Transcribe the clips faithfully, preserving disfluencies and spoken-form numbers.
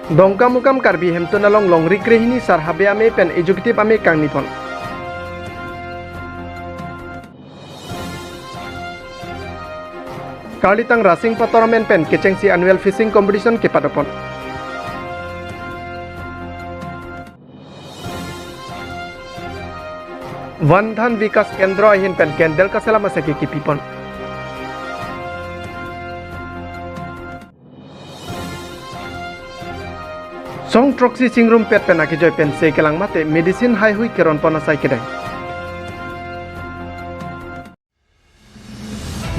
Dongkamukam Karbi Hemtun along Longri Krehini Sar Habe Amei pen Executive Amei kangni pon. Karlitang Rasing Pator amen pen kechengsi Annual Fishing Competition kepadopon. Van Dhan Vikas Kendra ahin pen candle kaselam asai ke kipipon. Song throksi chingrumpet pen akejoi pensi kelang mate medicine haihui keronpon asai kedeng.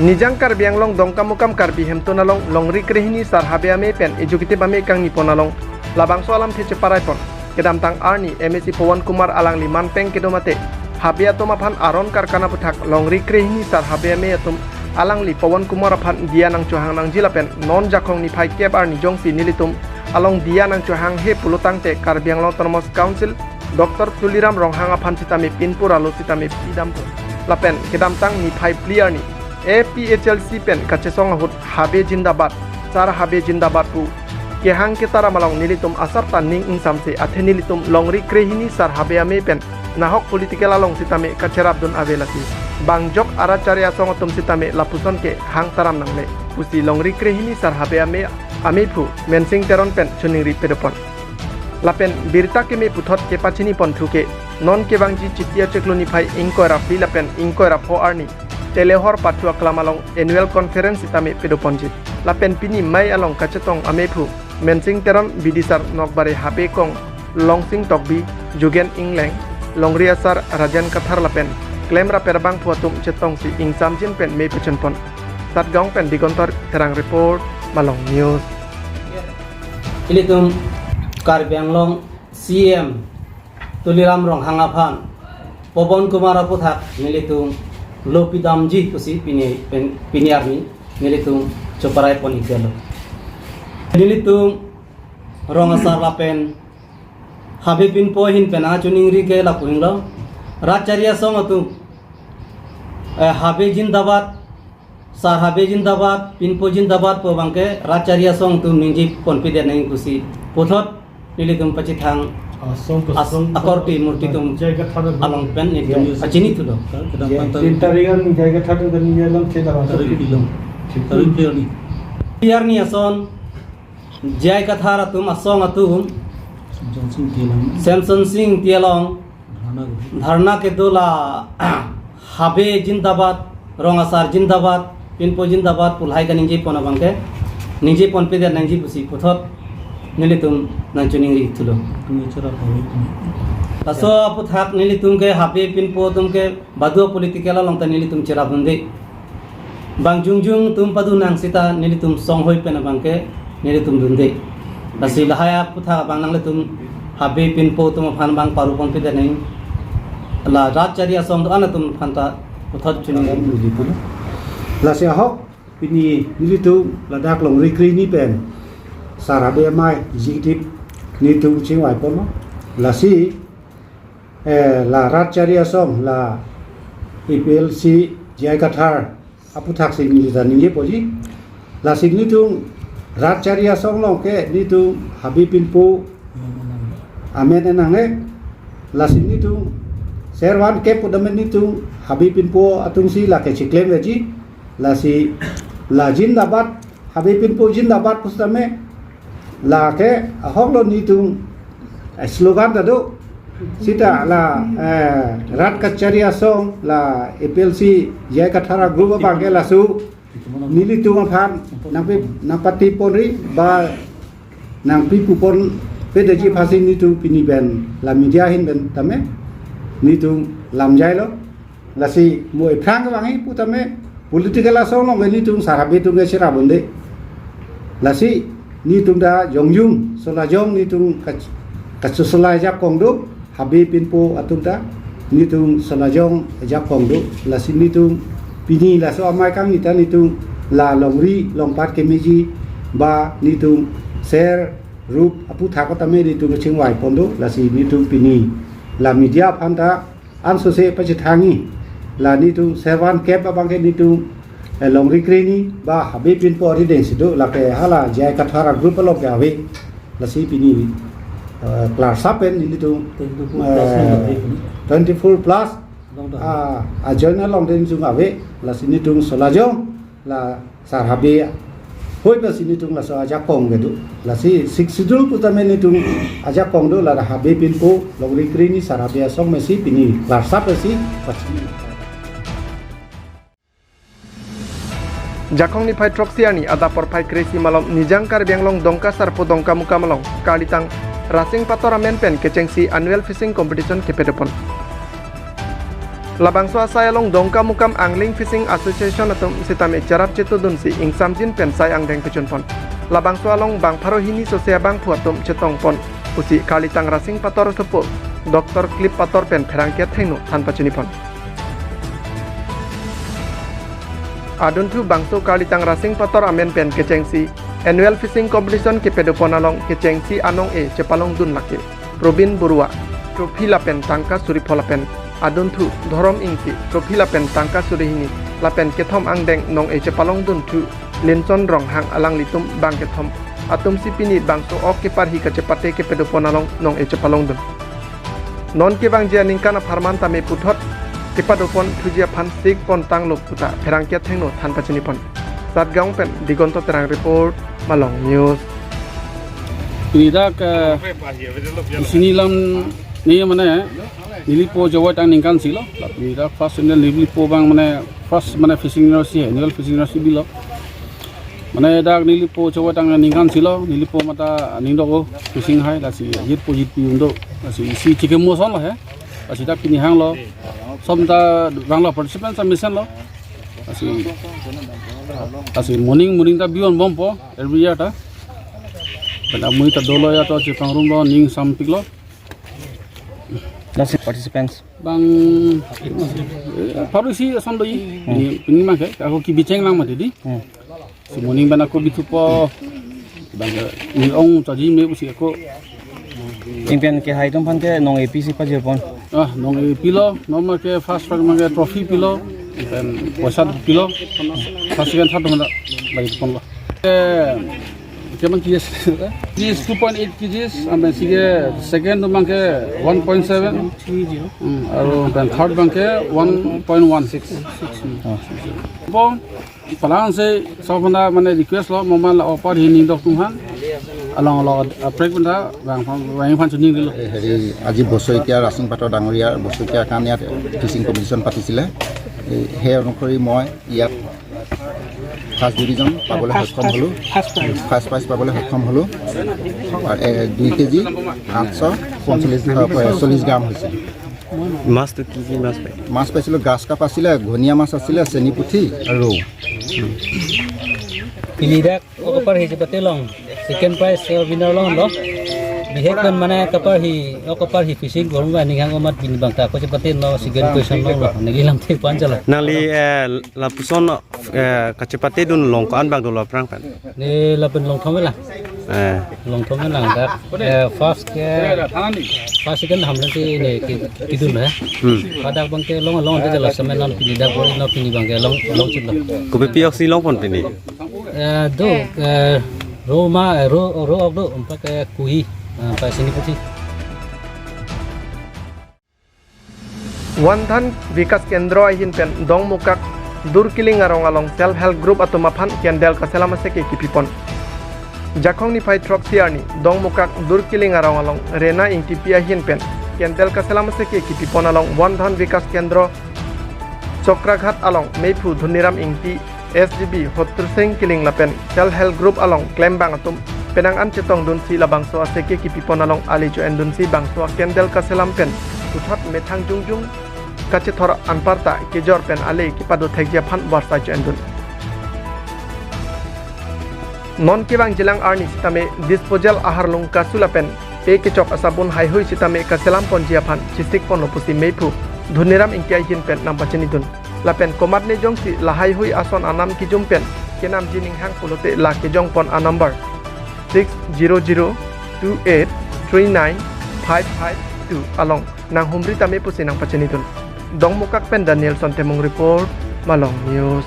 Nijang Karbi Anglong Dongkamukam Karbi Hemtun along Longri Krehini Sar Habe Amei pen Executive Amei kangni pon along labangso alamthe cheparaipon. Kedamtang arni M A C Pawan Kumar alangli manpeng kedo mate habe atum aphan aron karkan aputhak Longri Krehini Sar Habe Amei atum alangli Pawan Kumar aphan diya nangchohang nangji lapen non Jakhong niphai kep arni jongsi nelitum along diya nangchohanghe pulotangte Karbi Anglong Autonomous Council Doctor Tuliram Ronghang aphan sitame pinpur alo sitame pidampo. Lapen kedamtang niphai phli arni A P H L C pen kachesong ahut Habe Jindabad, Sar Habe Jindabad pu kehang ketaram along nelitum asarta ning ingsamse athe nelitum Longri Krehini Sar Habe Amei pen nahok political along sitame kacherapdun ave lasi. Bangjok arat chari asong atum sitame lapuson ke hang taram nangle pusi Longri Krehini Sar Habe Amei ameiphu Mensing Teron pen choningri pedopon. Lapen birta keme puthot kepachini ponthu ke non kevangji Chiti achiklo niphai ingkoi ra phli lapen ingkoi ra pho arni Telehor pathu aklam along annual conference sitame pedoponji. Lapen pini Mai along kachetong ameiphu Mensing Teron, bidisar Nokbare Habe Kong, Longsing Tokbi, Jugen Ingleng, Longri Asar Rajen Kathar lapen klemrap abangphu atum chetongsi ingsamjin pen mei pachunpon. Satgaon pen Digontor Terang report, Malong News. Ilitum Karbi Anglong C M Tuliram Ronghang aphan Pawan Kumar aputhak nelitum lo pidamji pusi pini pen, pini arni nelitum cheparaipon ikjalo. Nelitum rong asar lapen Habe Pinpo ahin pen achoningri ke lapu-inglo. Rat chari asong atum, eh, Habe Jindabad, Sar Habe Jindabad, Pinpo Jindabad pu abangke rat chari asong atum ningje ponpedet nangji pusi puthot nelitum pachethang asong as-, asong akorte murti atum J I Kathar along pen nelitum J I pachini thulo. Kadang J I pantang Tin tarik an J I Kathar atum kan ningje alam chela. Tarik pilong. Tarik pilong. Biar ni ason J I Kathar atum asong atum Samson Sing Tialong. Samson Sing Tialong Dharna kedo. Dharna kedo la Habe Jindabad, Rong Asar Jindabad, Pinpo Jindabad pu lahai kaningje pon abangke ningje ponpedet nangji pusi puthot nelitum nangchoningri thulo. Tum cherap habe tum. Laso aputhak nelitum ke Habe Pinpo atum ke badu political along ta nelitum cherapdunde. Bang jongjong atum padu nang seta nelitum songhoi pen abangke nelitum dunde. Lasi lahai aputhak abang nanglitum Habe Pinpo atum aphan bang paru ponpedet nang, la rat chari asong do-an atum aphan ta puthot choningri. Lasi ahok pini nelitum ladak Longri Krehini pen Sar Habe Amei executive nelitum chingvai ponlo. Lasi eh, la rat chari asong la A P H L C J I Kathar aputhak si neli ta ningje poji. Lasi nelitum rat chari asong along ke nelitum Habe Pinpo amen enangne. Lasi nelitum servan kep pudam nelitum Habe Pinpo atum si lake chiklem veji. Lasi la Jindabad, Habe Pinpo Jindabad pusitame lake ahoklo nelitum, eh, slogan ta do. Seta la, eh, rat kachari asong la A P H L C J I Kathar group abangke laso nelitum aphan nangpi, nangpati ponri ba nangpi pu ponpedetji aphansi nelitum pini pen la media ahin pen tame nelitum lamjailo. Lasi mo ephrang kevangji putame political asong along nelitum Sar Habe atum ke cherapdunde. Lasi nelitum ta jongjong solajong nelitum kach-, kachosolai jakong do, Habe Pinpo atum ta nelitum solajong jakong do. Lasi nelitum pini laso amei kangni ta nelitum la longri longpat kemeji ba nelitum ser rup aputhak tame nelitum chingvai pon do. Lasi nelitum pini la media aphan ta ansose pachethangji, la nelitum servan kep abangke nelitum, eh, Longri Krehini ba Habe Pinpo arideng si do, lake hala J I Kathar group along ke ave. Lasi pini, eh, klarsa pen nelitum, twenty-four plus eh, number twenty-four plus, long ta ah, ajoin along den jung ave, lasi nelitum solajong la Sar Habe, hoi pensi nelitum laso ajakong kedo. Lasi Sixth Schedule putame nelitum ajakong do, la Habe pinpo longri kri ni Sar Habe asong pensi pini klarsa pensi pachini. Jakhong niphai throksi arni adap porphai kre-isi malom Nijang Karbi Anglong Dongka Sarpo Dongkamukam along karlitang Rasing Pator amen pen kechengsi annual fishing competition kepadopon. Labangso asai along Dongkamukam Angling Fishing Association atum sitame charap chetodunsi ingsamjin pen sai angdeng pechunpon. Labangso along bang pharo hini sose abangphu atum chetongpon pusi karlitang Rasing Pator asopo Doctor Clip Pator pen pherangke athengno than pachinipon. Adunthu bangso karlitang Rasing Pator amen pen kechengsi annual fishing competition kepadopon along kechengsi anong-e chepalongdun lake Probin Borua trophy lapen tangka suri pho lapen adunthu Dhorom Ingti trophy lapen tangka suri hini lapen kethom angdeng nong-e chepalongdunthu Linson Ronghang alanglitum bang kethom atumsi pini bangso ok keparhi kachepate kepadopon along nong-e chepalongdun. Non kevangji aningkan apharman tame puthot kepadopon thuji aphan sikpon tanglo puta pherangke athengno than pachinipon. Satgaon pen Digonto Terang report, Malong News. Pini dak, eh, isi nilam ni mane nelipo jawai tang ningkan silo. Pini dak first annual nelipo bang mane first mane fishing nursery, annual fishing nursery bilo. Mane dak nelipo chowai tang ningkan silo, nelipo mata ningdok o, fishing hai, lasi jit po jit pi undo, lasi isi chike moson lo he, lasi dak pini hang lo, som ta bang lo participants a mesen lo, lasi, lasi morning, morning ta bion bompo, every year ta, pada mui ta dolo ya to chepangrum lo, ning sampik lo. Lasi participants. Bang, eh, pharo isi ason do-i. Hmm. Pini, pini mangke, ako kebicheng lang mati di. Hmm. Si morning bang ako bithupo. Bang, eh, ni ong chaji me pusi ako. Ingpen kehai atum aphan ke nong-e pisi pajirpon. Ah, nong-e pilo, normal ke first prize mangke trophy pilo, then poisa pilo. First, second, third mana lagi pon lo. Eh, Kg man kg? Kg is two point eight kgs, and then sige second abangke one point seven, hmm, aru then third abangke one point one six. Hmm. Bon, palang se sabona mane request lo, moman la opar hi ningdok atum aphan. Along along, uh, prek benda, bang phan, bang phan chuning dilo. এই হেৰি, আজি বছৰেকীয়া ৰাছিং পাতৰ ডাঙৰীয়াৰ বছৰেকীয়া কাৰণে ইয়াত ফিচিং কম্পিটিশ্যন পাতিছিলে। এই, সেই অনুসৰি মই ইয়াত ফাৰ্ষ্ট ডিভিজন পাবলৈ সক্ষম হ'লোঁ। First prize. ফাৰ্ষ্ট প্ৰাইজ পাবলৈ সক্ষম হ'লোঁ। আৰু, এ, দুই কেজি আঠশ পঞ্চল্লিছ, আ, চল্লিছ গ্ৰাম হৈছে। মাছটো কি কি মাছ পায়? মাছ পাইছিলোঁ, গ্ৰাছ কাৰ্প আছিলে, ঘনিয়া মাছ আছিলে, চেনি পুঠি আৰু ৰৌ। Pini dak ok keparhi chepate long, second prize, eh, winner longlo. Bihek pen mane keparhi, ok keparhi fishing kormo ba ninghang omat pini bang ta ako chepate no second position longlo. Neli lamthe pon chalo. Nangli, eh, lapuson, eh, kachepatedun long ko-an bang dolo aphrang pen? Ne lapen long thom lang. Eh. Long thom lang dak. Eh, first ke, first, second hamlen si ne ki, kidun he. Hmm. Pada bangke long long de la semen non pini dak bori no pini bangke long, long chit lo. Kopi-pi ok si longpon pini? Eh, do, eh, roma, eh, rou, rou ok do, empat ke kui, eh, empat sini putih. Wandhan Vikas Kendra ahin pen Dongmukak Durkiling arong along Self Help Group atum aphan candle kaselam aseke kipipon. Jakhong niphai throksi arni Dongmukak Durkiling arong along Rena Ingtipi ahin pen candle kaselam aseke kipipon along Wandhan Vikas Kendra Chokraghat along meiphu Dhoniram Ingti S G B Hotursing Kiling lapen Self Help Group along klembang atum penang an chetongdunsi labangso aseke kipipon along ali cho-endunsi bangso a-candle kaselam pen puthot methang jongjong kachethor anparta kejor pen ale kepado thekji aphan varsai cho-endun. Non kevangjilang arni sitame disposal aharlung kasu lapen pe kechok asabun haihui sitame kaselam ponji aphan chisik ponlo pusi meiphu Dhoniram Ingti ahin pen nangpachinidun. Lapen komatne jongsi lahaihui ason anam kijum pen kenamji ninghang pulote la kejongpon a-number six zero zero two eight three nine five five two along nanghumri tame pusi nangpachinidun. Dongmukak pen Danielson Temung report, Malong News.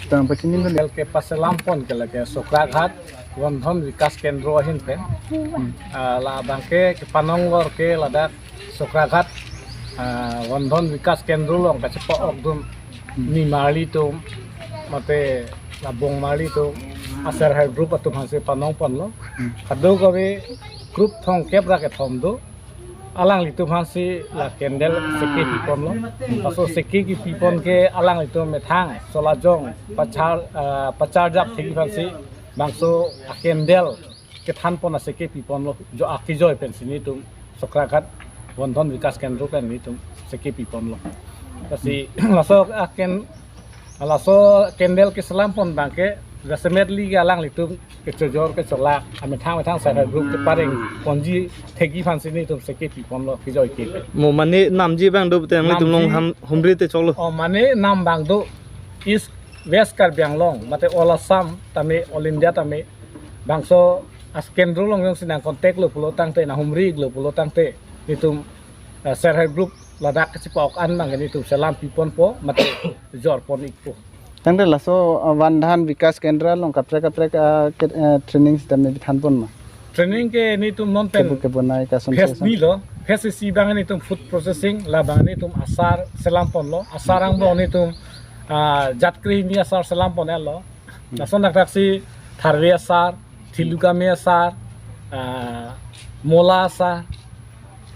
Tang pachinidun. L K paselam pon ke lake Sokraghat. Van Dhan Vikas Kendra ahin pen. Hmm. Ah, labang ke kepanong lor ke ladak Sokraghat, ah, Van Dhan Vikas Kendra along kachepa-ok dun Hmm. nimarli atum mate labong marli atum a-self help group atum aphansi panong ponlo. Hmm. Kadokave group thomkep ra kethom do. Alanglitum aphansi la candle seke piponlo. Laso seke kipipon ke alanglitum methang solajong pachar, ah, pacharjap thekji aphansi bangso a-candle kethanpon aseke piponlo. Jo akejoi pensi nelitum Sokraghat Van Dhan Vikas Kendra pen nelitum seke piponlo. Lasi laso aken, laso candle keselam pon abang ke jasemet li ke alanglitum kechojor kecholak amethang methang self help group kepareng ponji thekji aphansi nelitum seke piponlo, kejoi ke. Mo mane namji abang do pute nanglitum Namji. Long ham humri te choklo. Oh, mane nam abang do East West Karbi Anglong, mate all Assam tame, all India tame, bangso a-kendra along jongsi nang contact lo pulo tangte, nang humri lo pulo tangte, nelitum, eh, self help group ladak kachepa-ok an abang nelitum selam piponpo, mate jorpon-ikpo. Tangte laso, uh, Van Dhan Vikas Kendra along kaprek kaprek, uh, ke, uh, training sitame pithanpon ma? Training ke nelitum non pen Kebu kebu nai kason phase kason. Ni lo, phase isi abang nelitum food processing, labang nelitum asar selam ponlo, asar angbong nelitum, ah, jat krehini asar selam pon-etlo. Hmm. Lason thakthak si tharve asar, thilukame asar, ah, mola asar,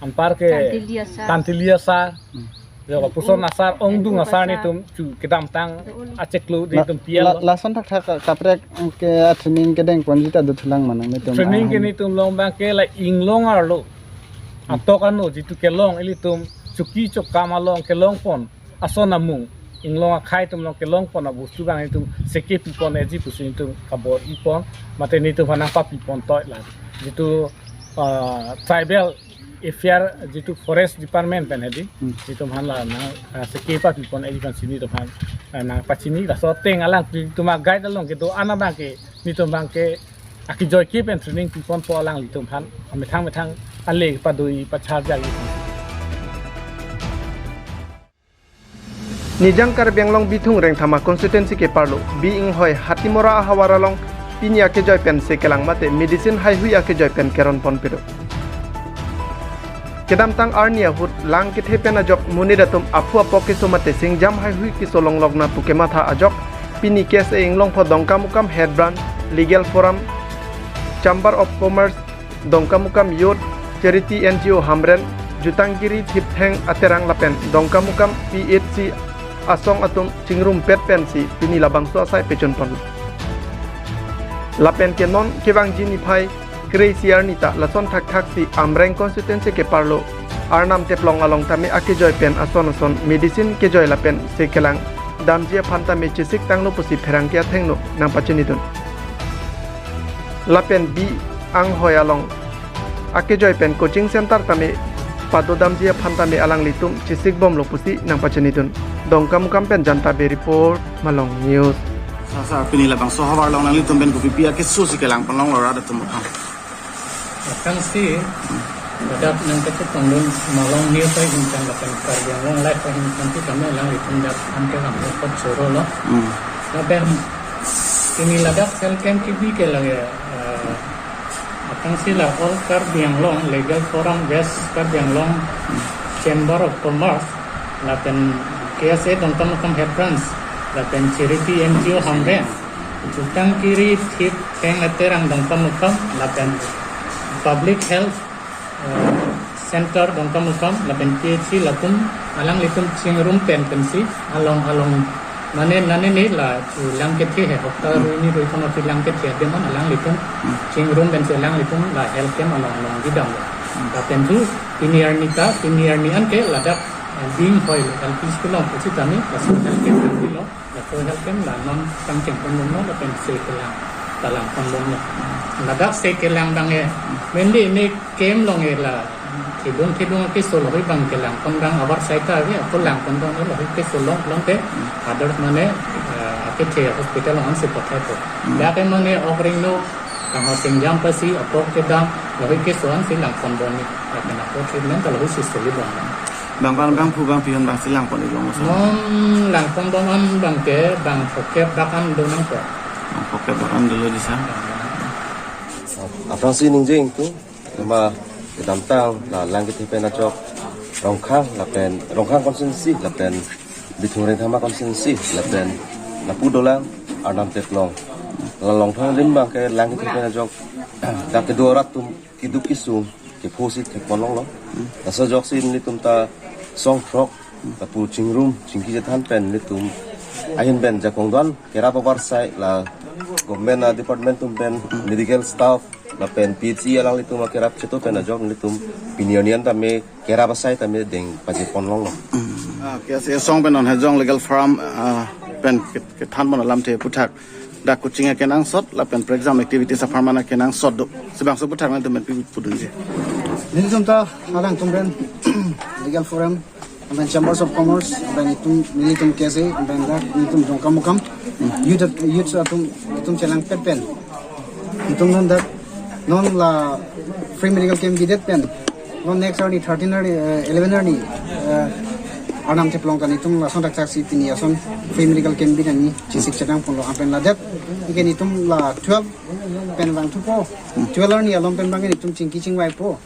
anparke Tantili asar. Tantili asar. Hmm. Ya, lapuson asar, ongdung asar nelitum chu kedamtang achiklo La-, nelitum la-, pial. Lason thakthak ka-, kaprek ke a-training kedeng ponji ta dothulang ma nanglitum? Training ke ahan. Nelitum long abang ke la inglong arlo. Hmm. Atok ano jitu kelong ilitum chuki chokam along kelong pon. Ason amung inglong akhei atum along kelong pon abostu abang nelitum seke pipon-etji pusi nelitum kabor-ipon. Mate nelitum aphan nangpapipon toi la. Jitu, ah, tribal affair jitu forest department pen hedi. Hmm. Nelitum aphan la nang, ah, seke papipon-etji aphansi nelitum aphan, ah, nangpachini. Laso ateng alangtum a-guide along kedo-an abang ke nelitum abang ke akejoi ke pen training piponpo alanglitum aphan. Amethang methang ale padoi pacharjap-ji. Nijang Karbi Anglong Bithung Rengthama constituency keparlo B. Inghoi Hatimora ahavar along pini akejoi pen se kelang mate medicine haihui akejoi pen keron ponpe do. Kedamtang arni ahut lang kethe pen ajok monit atum aphu apok keso mate singjam haihui keso longlok na pu kematha ajok pini K S A Inglongpho Dongkamukam Head Branch, Legal Forum, Chamber of Commerce, Dongkamukam Youth, Charity N G O Hamren, Jutangkiri Thiptheng Aterang lapen Dongkamukam P H C asong atum chingrumpet pensi pini labangso asai pechun pon. Lapen ke non kevangji niphai kre-isi arni ta lason thakthaksi Amreng constituency keparlo Arnam Teplong along tame akejoi pen ason ason medicine kejoi lapen se kelang damji aphan tame chesik tanglo pusi pherangke athengno nangpachinidun. Lapen B. Inghoi along akejoi pen coaching center tame padodamji aphan tame alanglitum chesik bomlo pusi nangpachinidun. Dongkamukam pen Janta Be report, Malong News. Sir, sir, pini labangso ahavar along nanglitum pen kopipi akeso si kelang ponlonglo rat atum aphan? Aphrangsi, ladak nangkachetongdun Malong News ahin pen lapen Karbi Anglong Live ahin pen si kami alanglitum dak ante kami kot choro lo. Hmm. Lapen pini ladak self camp kebi ke lage, eh, aphrangsi la All Karbi Anglong Legal Forum, West Karbi Anglong Chamber of Commerce, lapen K S A Dongkamukam Head Branch, lapen Charity N G O Hamren, Jutangkiri Thiptheng Aterang Dongkamukam, lapen Public Health, eh, Center Dongkamukam, lapen P H C latum, alanglitum chingrum pen pensi, along along, mane nane ne la, chu lang kethe he, hokta Hmm. rui ni rui kono chu lang kethe ademan, alanglitum, Hmm. chingrum pensi alanglitum, la health camp along along didamlo. Hmm. Lapen chu, pini arni ta, pini arni anke, ladak, eh, B. Inghoi L P school along pusitame, laso health camp dilo. Laso health camp la non kangcheng ponbomlo lapen se kelang ta lang ponbomlo. Ladak se kelang abang e, mende ne camp along e la thedung thedung akeso lahei abang kelang pon abang abar sai ta ave, ako lang ponbomlo lahei keso long longte others mane, eh, akethe hospital along ansi pathai po. Hmm. Dak e mane ok ring no, kang ho singjam pasi apok kedam lahei keso ansi lang ponbomlo. Lapen ako treatment ta lahei si soli bomlo. Bang bang bangphu bangphi hon bangsi lang pon-ik long sa? Non lang ponbom an abang ke bang phokep bak an do nangpo. Bang phokep bak an dolo di sa? Aphrangsi ningje ingtung, lama kedamtang la lang kethe pen ajok Rongkhang lapen Rongkhang constituency lapen Bithung Rengthama constituency lapen lapu dolang Arnam Teplong. La Longthong alim abangke lang kethe pen ajok dak kedo arat atum keduk kesung kepho si thekpon longlo. Laso ajoksi nelitum ta song throk lapu chingrum chingki chethan pen nelitum ahin pen jakong do-an kerap avarsai la government a department atum pen medical staff lapen P H E alanglitum akerap cheto pen ajok nelitum pini arni an tame kerap asai tame deng pajepon longlo. Ah, okay, si asong pen non Hejong Legal Forum, ah, pen ke- kethan pon alamthe aputhak dak coaching akenangsot lapen prekjam activities apharman akenangsot do. Si bangso aputhak nangtum pen pi pudunji. Nelitum ta alangtum pen Legal Forum, pen Chambers of Commerce, pen itum nelitum K S A, pen dak nelitum Dongkamukam youth, youth atum itum chelangpet pen itum non dak non la free medical camp bidet pen non next arni thirteen arni, eh, eleven arni, eh, Arnam Teplong ta nelitum lason dak chaksi pini ason free medical camp bi nangji chesik chedang ponlo, lapen ladak ike nelitum la twelve pen vangthupo, twelve arni along pen abangke nelitum chingki chingvaipo,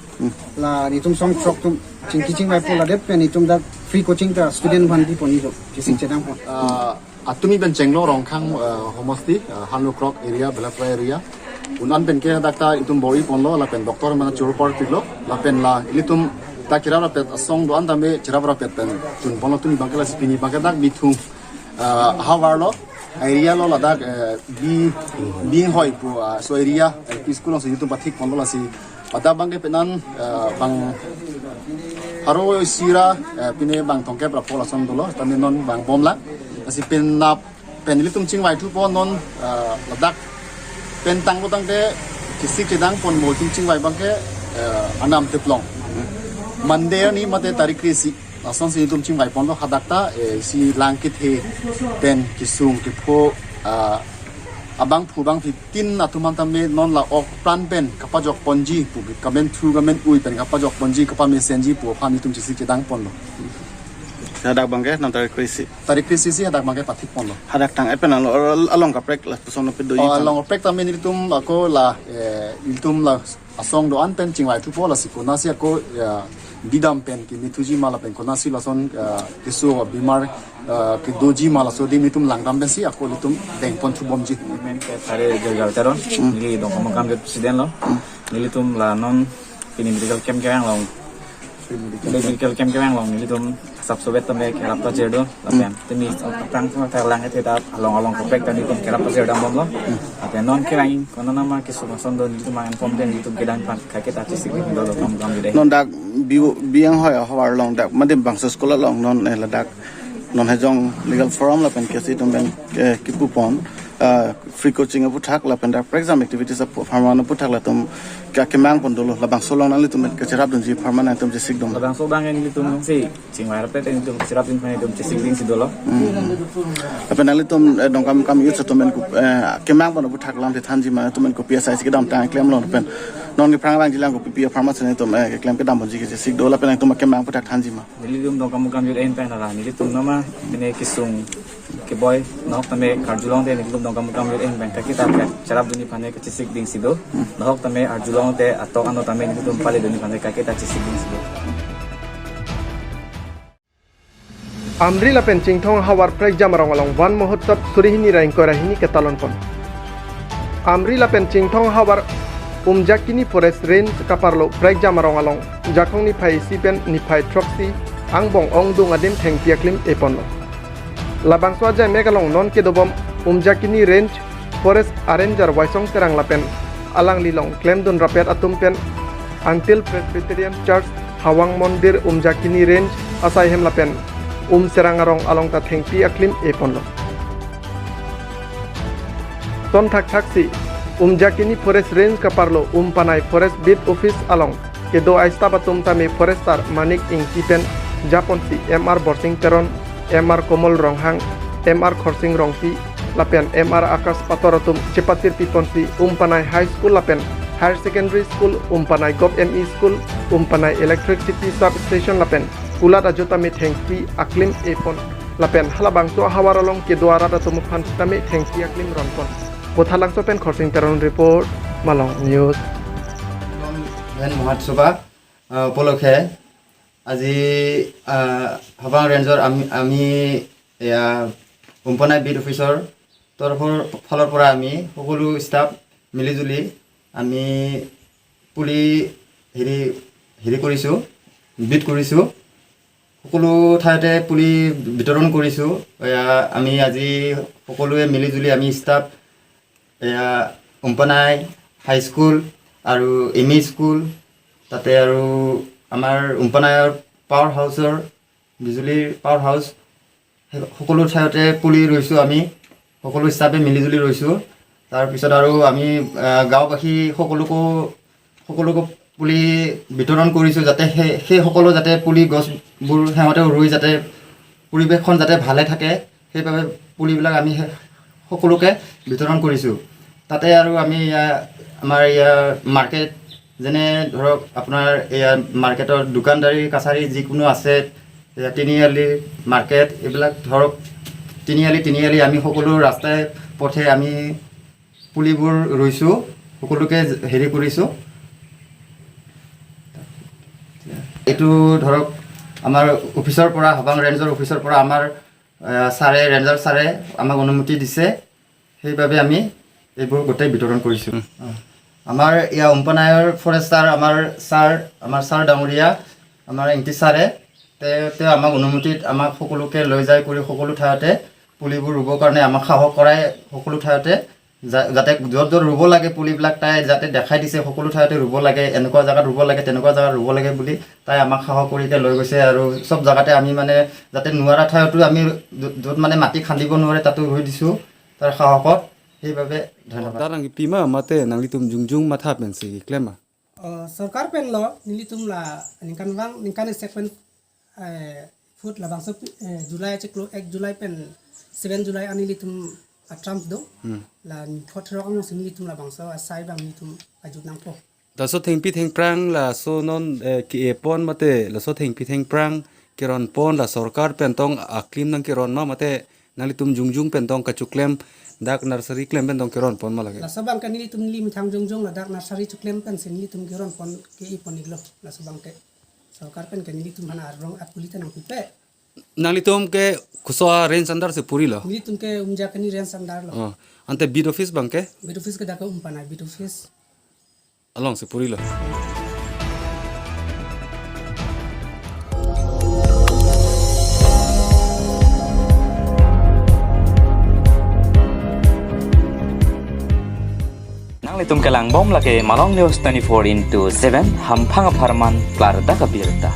la nelitum song throk atum chingki chingvaipo, ladak pen nelitum dak free coaching ta student aphan diponji do, chesik chedang pon. Ah, atumi pen chenglo Rongkhang, ah, homosti, ah, Hanlukrok area, Belapra area. Un-an pen ke dak ta itum bor-i ponlo lapen doctor mana choro parpiklo lapen la ilitum ta kerap rapet asong do-an tame kerap rapet pen chun ponlo, tumi abangke lasi pini abangke dak Bithung, ah, havar lo, area lo ladak, eh, Bi Binghoi pu, ah, so area, eh, L P school alongsi itum pathik ponlo lasi pada abangke penan, eh, bang pharo isi ra, eh, pine bang thomkep ra pho lason dolo, tame non vangbomlang. Lasi penap pen ilitum chingvaithupo non, eh, ladak pen tanglo tangte chesik chedang pon mo itum chingvai abangke, eh, Arnam Teplong. Monday arni mate tarik kre-isi lasonsi itum chingvai ponlo, hadak ta, eh, si lang kethe pen kesung kepho, ah, abangphu bangphi tin atum an tame non la ok pran pen kapajok ponji pu, government through government ui pen kapajok ponji, kapamesenji pu aphan itum chesik chedang ponlo. Hadak abangke non tarik kre-isi. Tarik kre-isi si hadak abangke pathik ponlo. Hadak tang epen along, along kaprek lapuson api do. Oh, along kaprek tame nelitum ako la, eh, nelitum la asong do-an pen chingvaithupo lasi konasi ako, ya, bidam pen kemethuji ma lapen konasi lason, ya, keso bimar, eh, kedoji ma laso adim nelitum langdam pensi ako nelitum dengponthubomji. Men ke Sare Jolgal Teron, neli Dongkamukam youth president lo. Nelitum la non pini medical camp kevang along. Pini medical camp kevang along nelitum asap sovet tame kerap pajir do. Lapen tumi aphrang tame thak lang kethe ta along along kaprek ta nelitum kerap pajir dambomlo. Lapen non kevang konat nama kesung ason do nelitum ang pom den nelitum kedang pan kake ta chesik dolo kam kam de. Non dak Bi- Binghoi havar along dak mate bangso school along non, eh, ladak non Hejong Legal Forum lapen K S A atum pen, eh, kipu pon, eh, free coaching aputhak lapen dak prekjam activities apharman aputhak latum ke- kemang pon dolo, labangso along nanglitum pen kacherap dunji apharman nangtum chesik dun. Labangso abangke nelitum si chingvai rapet nelitum kacherap dun aphan nelitum chesik dingsi dolo. Lapen nanglitum, eh, Dongkamukam youth atum pen kup- eh, kemang pon aputhak lamthe thanji ma, atum pen kopi asai si kedamtang keklemlo pen non kephrang vangjilang kopi pi apharman si nangtum, eh, keklem kedam ponji ke chesik do lapen nangtum kemang aputhak thanji ma. Nelitum Dongkamukam youth ahin pen hala nelitum nama pine kesung keboi nahok tame karjulong te nelitum Dongkamukam youth ahin pen kake ta cherap dunji aphan kachesik dingsi do. Nahok tame arjulong te atok ano tame nelitum pale dunji aphan kake ta chesik dingsi do. Amri lapen Chinthong havar prekjam arong along Van Mahotsav suri hini ra ingkoi ra hini ketalon pon. Amri lapen Chinthong havar Umjakini Forest Range kaparlo prekjam arong along Jakhong niphai isi pen niphai throksi angbong ongdung adim thengpi aklim eponlo. Labangso ajaimek along non kedobom Umjakini Range Forest Arranger Waisong Terang lapen alangli along klemdun rapet atum pen Angtil Presbyterian Church Hawang Mondir Umjakini Range asai hem lapen Umserang arong along ta thengpi aklim eponlo. Son thakthaksi Umjakini Forest Range kaparlo Umpanai Forest Beat Office along kedo a-staff atum tame forester Manik Ingti pen japonsi M R Borsing Teron, M R Komol Ronghang, M R Khorsing Rongpi lapen M R Akash Pator atum chepatirpi ponsi Umpanai High School lapen Higher Secondary School, Umpanai Govt M E School, Umpanai Electricity Substation lapen kulat ajo tame thengpi aklim epon lapen halabangso ahavar along kedo arat atum aphan tame thengpi aklim ronpon. Bothalangso pen Khorsing Teron report, Malong News. ভেন মহোৎসৱা, আহ, উপলক্ষে আজি, আহ, হাবাং ৰেঞ্জৰ আমি, আমি এয়া উমপনাই বিট অফিচৰ তৰফৰ ফালৰ পৰা আমি সকলো ষ্টাফ মিলিজুলি আমি পুলি হেৰি, হেৰি কৰিছোঁ, বিট কৰিছোঁ। সকলো ঠাইতে পুলি বিতৰণ কৰিছোঁ। এয়া আমি আজি সকলোৱে মিলিজুলি আমি ষ্টাফ এয়া উমপনাই হাইস্কুল আৰু এম ই স্কুল, তাতে আৰু আমাৰ উমপনাইৰ পাৱাৰ হাউচৰ, বিজুলীৰ পাৱাৰ হাউচ, সেই সকলো ঠাইতে পুলি ৰুইছোঁ আমি, সকলো ষ্টাফে মিলিজুলি ৰুইছোঁ। তাৰপিছত আৰু আমি, আহ, গাঁওবাসী সকলোকো, সকলোকো পুলি বিতৰণ কৰিছোঁ, যাতে সেই, সেই সকলো যাতে পুলি গছবোৰ সিহঁতেও ৰুই যাতে পৰিৱেশখন যাতে ভালে থাকে, সেইবাবে পুলিবিলাক আমি সে-, সকলোকে বিতৰণ কৰিছোঁ। তাতে আৰু আমি এয়া, আমাৰ ইয়াৰ মাৰ্কেট, যেনে ধৰক আপোনাৰ এয়া মাৰ্কেটৰ দোকানদাৰী কাছাৰী যিকোনো আছে, এয়া তিনিআলি মাৰ্কেট, এইবিলাক ধৰক তিনিআলি, তিনিআলি আমি সকলো ৰাস্তাই পথে আমি পুলিবোৰ ৰুইছোঁ, সকলোকে হেৰি কৰিছোঁ। এইটো ধৰক আমাৰ অফিচৰ পৰা, হাবাং ৰেঞ্জৰ অফিচৰ পৰা আমাৰ, আহ, ছাৰে, ৰেঞ্জাৰ ছাৰে আমাক অনুমতি দিছে, সেইবাবে আমি এইবোৰ গোটেই বিতৰণ কৰিছোঁ। উম। অ। আমাৰ ইয়াৰ উমপনায়ৰ ফৰেষ্টাৰ আমাৰ ছাৰ, আমাৰ ছাৰ ডাঙৰীয়া, আমাৰ ইংতি ছাৰে, তেওঁ, তেওঁ আমাক অনুমতিত আমাক সকলোকে লৈ যাই কৰি সকলো ঠাইতে পুলিবোৰ ৰুবৰ কাৰণে আমাক সাহস কৰাই সকলো ঠাইতে যা-, যাতে য'ত য'ত ৰুব লাগে পুলিবিলাক তাই যাতে দেখাই দিছে, সকলো ঠাইতে ৰুব লাগে, এনেকুৱা জেগাত ৰুব লাগে, তেনেকুৱা জেগাত ৰুব লাগে বুলি তাই আমাক সাহস কৰি এতিয়া লৈ গৈছে। আৰু চব জেগাতে আমি মানে যাতে নোৱাৰা ঠাইতো আমি য'ত, য'ত মানে মাটি খান্দিব নোৱাৰে তাতো ৰুই দিছোঁ তাৰ সাহসত। সেইবাবে ধন্যবাদ। Order nangkepima mate nanglitum jongjong matha pensi keklem ma? Oh, sorkar pen lo, nelitum la ningkan vang, ningkan isi pen, eh, food labangso, eh, July chiklo ek July pen seven July ani nelitum a-terms do. Hmm. La ni photrok ang sini nelitum labangso asai abang nelitum ajut nangpo. Laso thengpi thengphrang laso non, eh, ke-e pon mate laso thengpi thengphrang keron pon la sorkar pen tong aklim nangkeron ma mate nanglitum jongjong pen tong kachoklem dak nursery klem pen tong keron pon ma lake? Laso abangke nelitum neli methang jongjong ladak nursery choklem pensi nelitum keron pon ke-e pon-iklo laso abangke. Sorkar pen ke nelitum hana arong apuli ta nangpipe. Nanglitum ke koso a-range under si purilo? Nelitum ke Umjakani range under lo. Oh. Ante beat office abangke? Beat office ke dak ke Umpanai beat office alongsi purilo. Nanglitum kelangbom lake Malong News twenty-four into seven, hamphang apharman klardak abirta.